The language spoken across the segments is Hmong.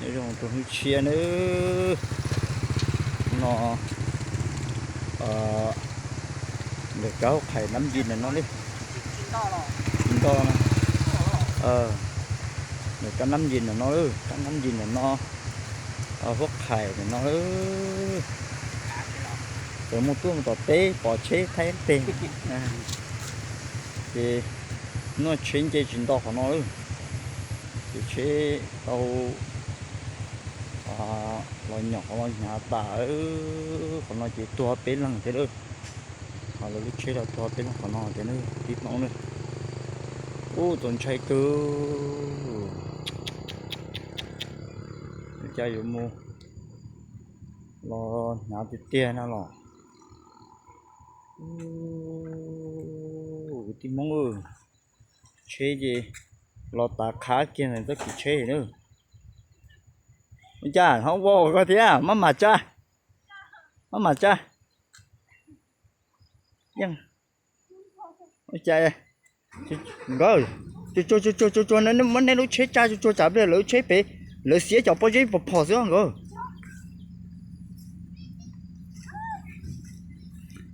Zoo tus hwj tshiab nawb. No, nkawd cov hauv qhais nab ncig ntawm no li. Tsis nto no. Nkawd cov nab ncig ntawm no, cov nab ncig ntawm no, hauv qhais ntawm no. Txawm mus tuaj mus tom teb pom tsheb thaib teg. Ces noj tsheb nce tsis nto qhov no lawm. Ces tsheb tau los nyom qhov no hnyav tas. Qhov no ces tuag peb leeg thiab lawm. Ho lawv lub tsheb los tuag peb leeg qhov no thiab na, tib Hmoob na. Ub, txaus ntshai kawg. Cas yuav mus los hnyav tiag tiag na los. Kwv tij Hmoob, tsheb ces los tav qhab kiag ntawm txoj kev tsheb na. Ua cas ho ua koj thiab, maj mam tsa, maj mam tsa. Yeej, ua cas, nkawd, tsuag tsuag tsuag tsuag, muab nej lub tsheb tsa tsuag tsuag tsam pliag lawv lub tsheb pem, lawv xiab cov pob zeb pom phom xwb nkawd.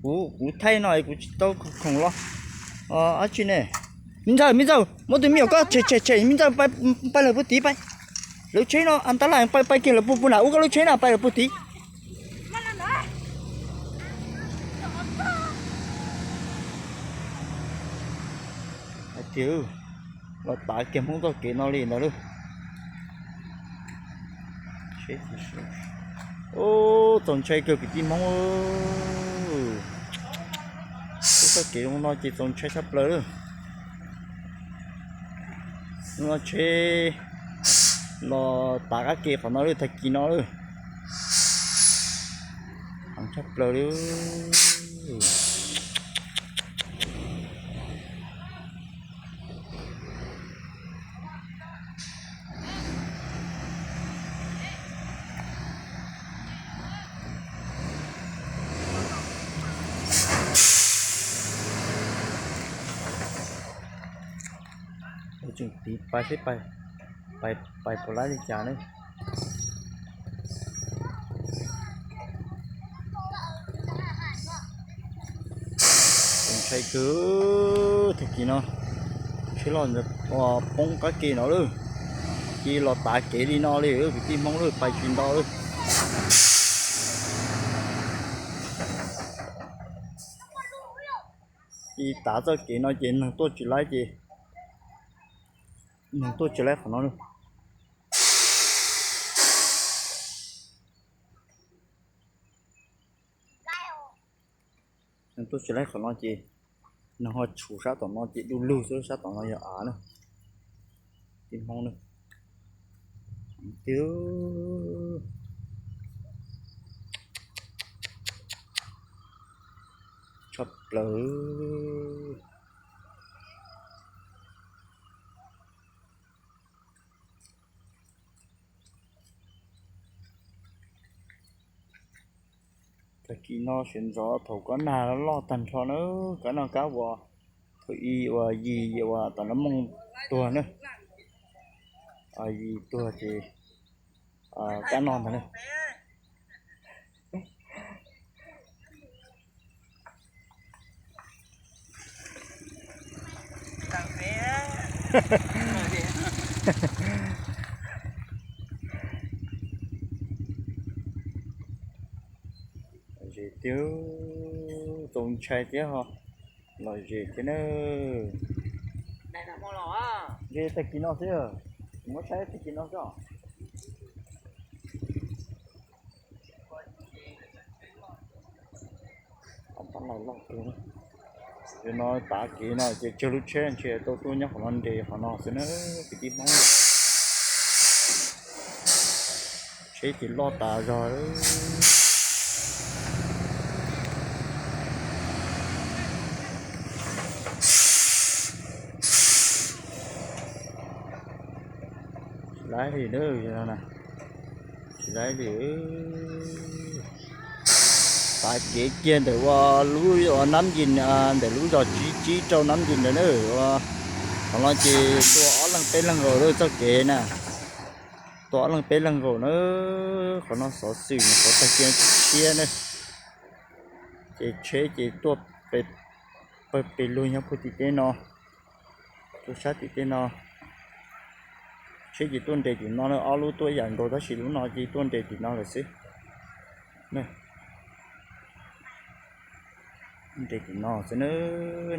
Kuv, kuv thaij no kuv tsis tau khoom los dab tsi ne. Me ntxawg, me ntxawg, muab tus me nyuam koj tshem tshem tshem, me ntxawg, pais lawm puag tid pais. Lawv tsheb no an tab laj, pais kiag lawm puag puag na, ua koj lub tsheb na, pais lawm puag tid. Hais tias los tav kiag Hmoob txoj kev no li ntawd lawm. Ub, txaus ntshai kawg kwv tij Hmoob. Lub txoj kev zoo no ces txaus ntshai tshaj plaws lawm. No tsheb los tav qab ke qhov no lawm, tag kis no lawm. Heev tshaj plaws li. Tseem tiv pais seb pais, pais puas laib li cas ne. Txaus ntshai kawg, tag kis no tsheb los poob qab ke no lawm, ces los tav kev li no li kwv tij Hmoob lawm, pais tsis nto lawm. Ces tav txoj kev no ces neeg tuaj tsis laib ces, neeg tuaj tsis laib qhov no lawm. Neeg tuaj tsis laib qhov no ces neeg ho tshum sab tom no ces du lug xwb, sab tom no yog av na. Tij Hmoob na. Tiag, tshaj plaws. Tag kis no sawv ntxov thaum kab nag loj tag nrho na, kab nag kab uas thaum i uas yis uas tom no mooj tuag na, yis tuag ces kab no ntag na. Zem tiag, txaus ntshai thiab ho lom zem thiab na. Ntshe tag kis no xwb, muab saib tag kis no xwb. Tam no tav kev no ces tsawg lub tsheb ntshe tau tuaj nyob qhov no nres qhov no xwb na kwv tij Hmoob. Tsheb ces loj tas zog. Tsis laib li na, tsis laib li. Tav kev kiag ntawm ua lub nab ncis, ntawm lub zos tsib tsib rau nab ncis ntawd na. Qhov no ces tua ob leeg peb leeg nkaus lawm txoj kev na. Tau ob leeg peb leeg nkaus na, qhov no xov xwm nyuam qhuav tag kiag tshiab na. Ces tsheb ces tuaj pawg pes lug nyob puag tim teb no, tuaj sab tim teb no. Tsheb ces tuaj nres tim no na, ob lub tuaj ib yam nkaus tab sis lub no ces tuaj nres tim no lawm xwb. Nres tim no xwb na,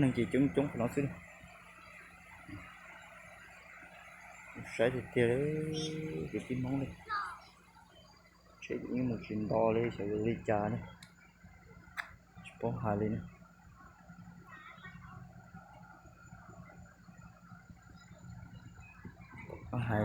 neeg ces coob coob qhov no xwb. Saib tiag tiag kwv tij Hmoob li, tsheb ces yeej mus tsis nto li, xyov yog li cas ne, tsis paub hais li ne. Hais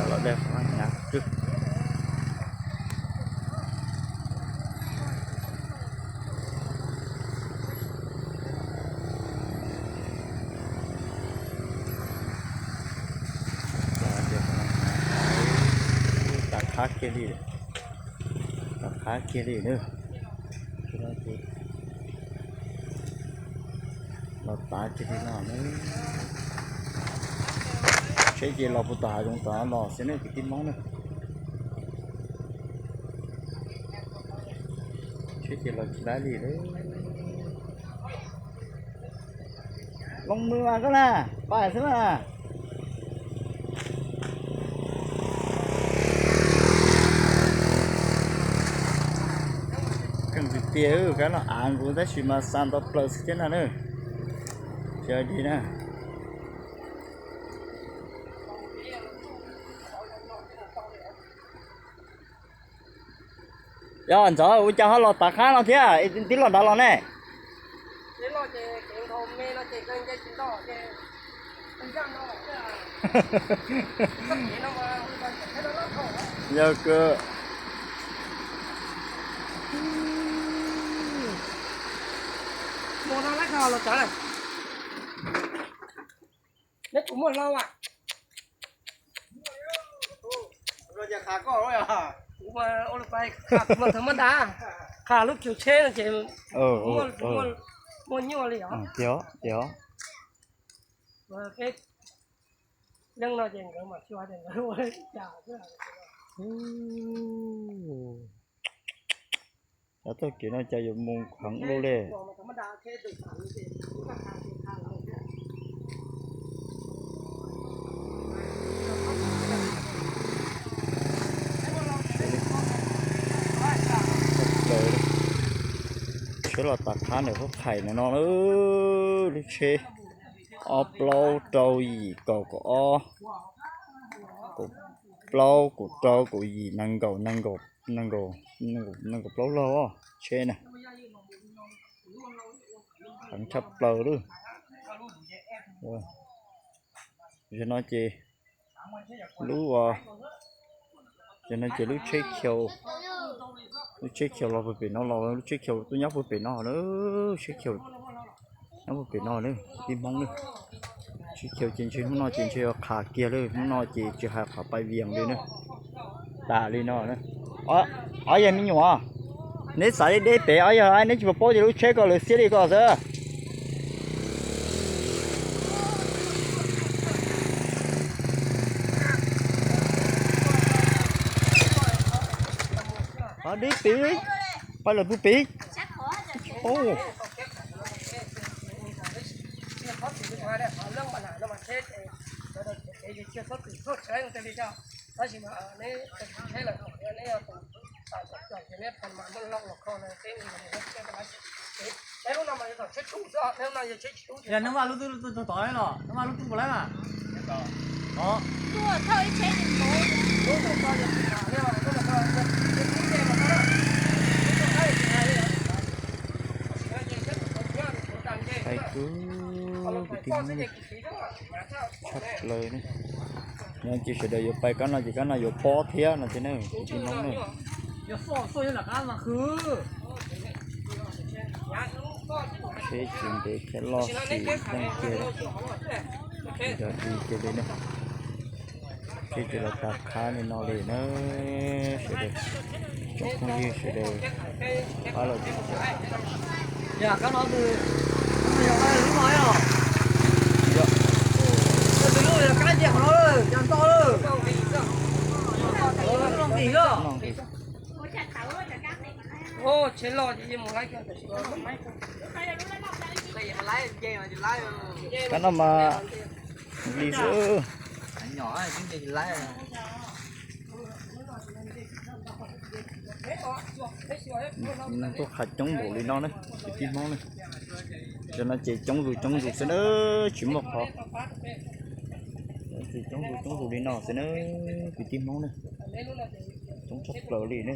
los dej qhov hnyav kawg. Tav qhab kiag li, tav qhab kiag li na. Los tav kiag li no na. Tsheb ces los puag tom hav zoov tom no los xwb ne kwv tij Hmoob na. Tsheb ces los tsis laib li lawm. Loo mws mas koj na, pais xwb mas. Keej tiag tiag, kab no av nkaus tab sis mas xa nto plaws xwb thiab no na. Tsis ua dog na. Yog ntxov ua cas ho los tav qhab no thiab, twb los nrad los ne? Yog kawg. Neb kuv muaj hlau a. Kuv ua li pais qha kuv mas thov mab da, qha lub kiu tsheb no ces muaj nyuaj li os. Peb leej no ces nkawd mam xyuas tias nkawd ua li cas xwb. Cov txoj kev no cas yuav mus kheev luaj li. Tsheb los tav qhab ntawm Hoob Khais no no, lub tsheb ob plaub rau yim kaum kaum ob, kaum plaub kaum rau kaum yim nees nkaum nees nkaum nees nkaum plaub laug tsheb na. Heev tshaj plaws lawm. Zaum no ces lub, zaum no ces lub tsheb khiaus, lub tsheb khiaus los puag pem no los, lub tsheb khiaus tuaj nyob puag pem no na, tsheb khiaus nyob puag pem no na, tij Hmoob na. Tsheb khiaus ces ntshe hnub no ces ntshe yuav qha kiag lawm, hnub no ces tsis hais qhov pais Vias li na. Tas li no. Ob yawg me nyuam, neb xav deb deb pem ob yawg, neb tsis paub tias lub tsheb ko lawv xiab li ko xwb. Dib pem, pais lawm puag pem. Yog neb vaj lub tub tod los neb vaj lub tub puas laib mas? Hais kwv, kwv tij Hmoob tshaj plaws ne. No ces sawv daws yuav pais kab no ces kab no yuav pob thiab no thiab ne, kwv tij Hmoob ne. Yog foj foj yog nram qab mas khwv. Tsheb tsis ntev thiab loj sim leej kiag, yog di kiag li na. Tsheb tsis los tas qhab li no li na, sawv daws, tsoom phooj ywg sawv daws, pab los tsis tau. Kab no mas li xwb. Neeg tuaj qhav coob npaum li no na, kwv tij Hmoob na. Cov no ces coob zus coob zus xwb na, tsis muaj qhov, ces coob zus coob zus li no xwb na, kwv tij Hmoob na. Coob tshaj plaws li ne.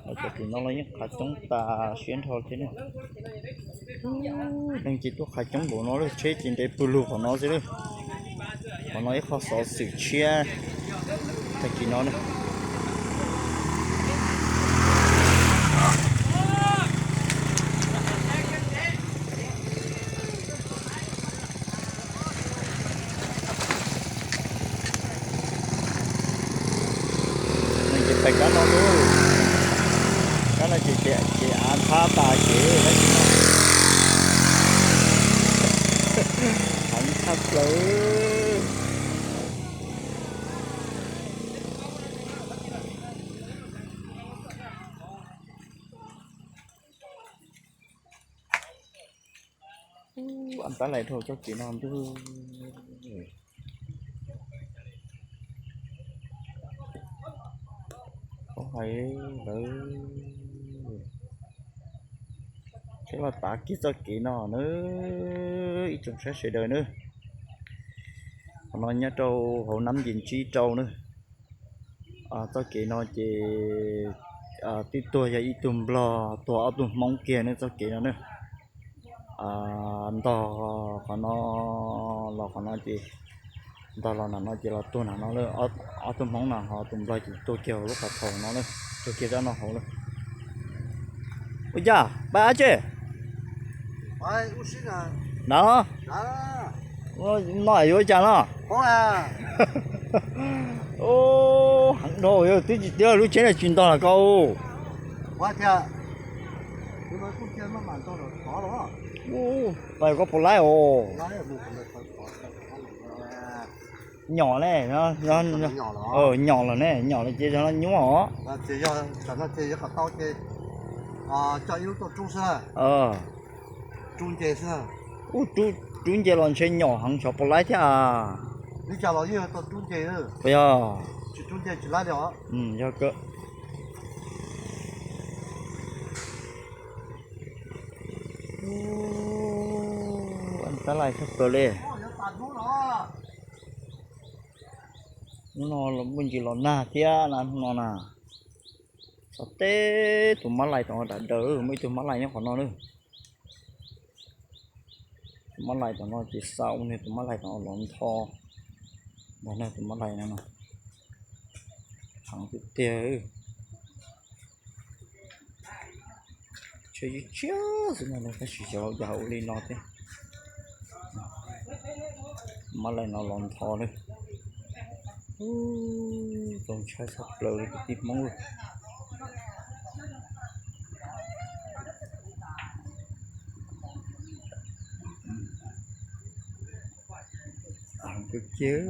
Cov tim no los yeej qhav coob tas siab nrho thiab ne. Neeg ces tuaj qhav coob npaum no lawm, tsheb ces ntev pw lug qhov no xwb lawm. Qhov no ib qho xov xwm tshiab tag kis no na. Ces pais kab no lub, kab no ces ces av thab tas ces tab sis no heev tshaj plaws. Ua tab lais dhau txoj kev no ntuj. Paub hais lawv tsheb los tav kiag txoj kev no na, ib tsoom saib sawv daws na. Qhov no nyob rau hauv Nab Ncis Ntsib rau na. Txoj kev no ces twb tuag yog ib tug Nplog tuag ob tug Hmoob kiag ne txoj kev no na. Ntog qhov no los qhov no ces ntog los nram no ces los tuag nram no lawm, ob tug Hmoob na ho tus Nplog ces tuag kiag hauv lub qhov thaum no lawm, tuag kiag rab no hauv lawm. Ua cas pab ab tse na, no yuav ua cas no? Heev dhau, twb tsis tiag lub tsheb no tsis ntog los kau. Pais koj puas laib os? Nyom ne, nyom lawm ne, nyom lawm ces no nyuaj os. Ub, rub nce los ntshe nyom heev xyov puas laib thiab. Yog, yog kawg. Tab lais tshaj plaws li. Hnub no muaj ntsis los nag thiab na, hnub no na. Xov teb tus mab lais tom no dawm dawm, muaj ib tug mab lais nyob qhov no na. Tus mab lais tom no ces xa ua niag tus mab lais tom no los ntho. Ntag na tus mab lais no, heev tiag tiag. Tsheb tsiab xwb no tab sis xyov cas ua li no thiab. Mab lais no los ntho li. Txaus ntshai tshaj plaws li kwv tij Hmoob lawm. Kawg kiag.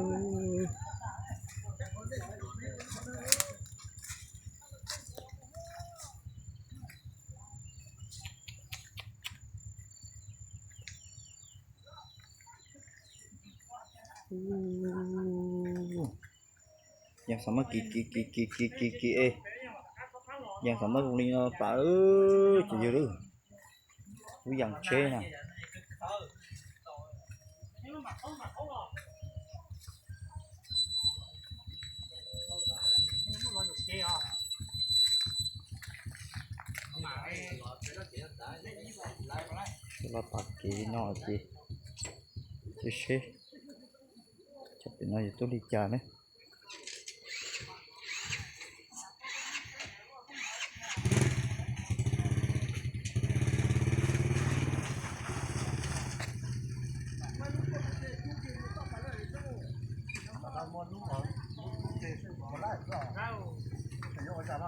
Yeej xav muab kiv kiv kiv kiv kiv kiv kiv es, yeej xav muab zoo li no tas, ces yog lub, lub yees tsheb na. Los pab kev li no ces cia seb, tsam pem no yuav tuaj li cas ne. Ob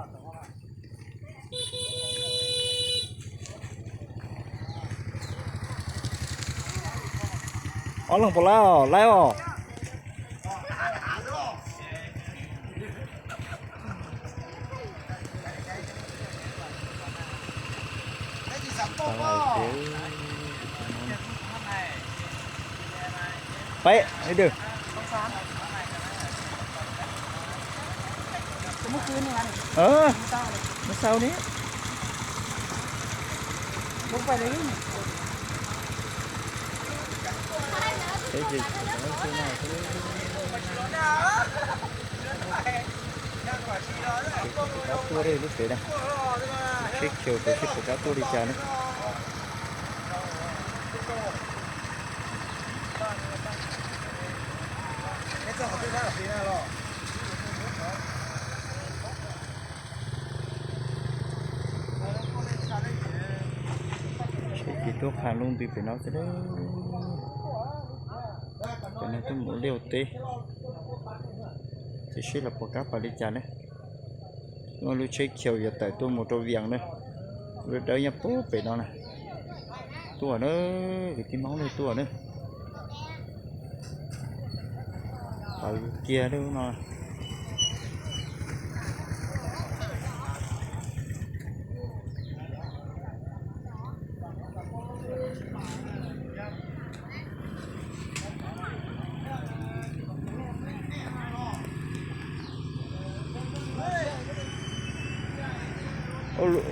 leeg puas laib os, laib os. Peb, ib, mus sau ni. Puas kab tuaj lub tsev na, tsheb khiaus tsev seb puas kab tuaj li cas na. Tsheb ces tuaj qha lub ntws pem no xwb. Cov no tuaj mus liaj ua teb, tsis sib los puas kab pas li cas ne. Muaj lub tsheb khiaus yuav tawm tuaj mus rau Vias na. Lub dawb nyob puag pem no na. Tuaj na, kwv tij Hmoob nej tuaj na. Tawm kiag lub no.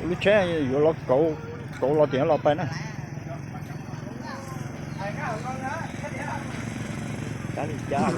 Lub tsheb yuav los kauv, kauv los tias los pais na. Cab li cab.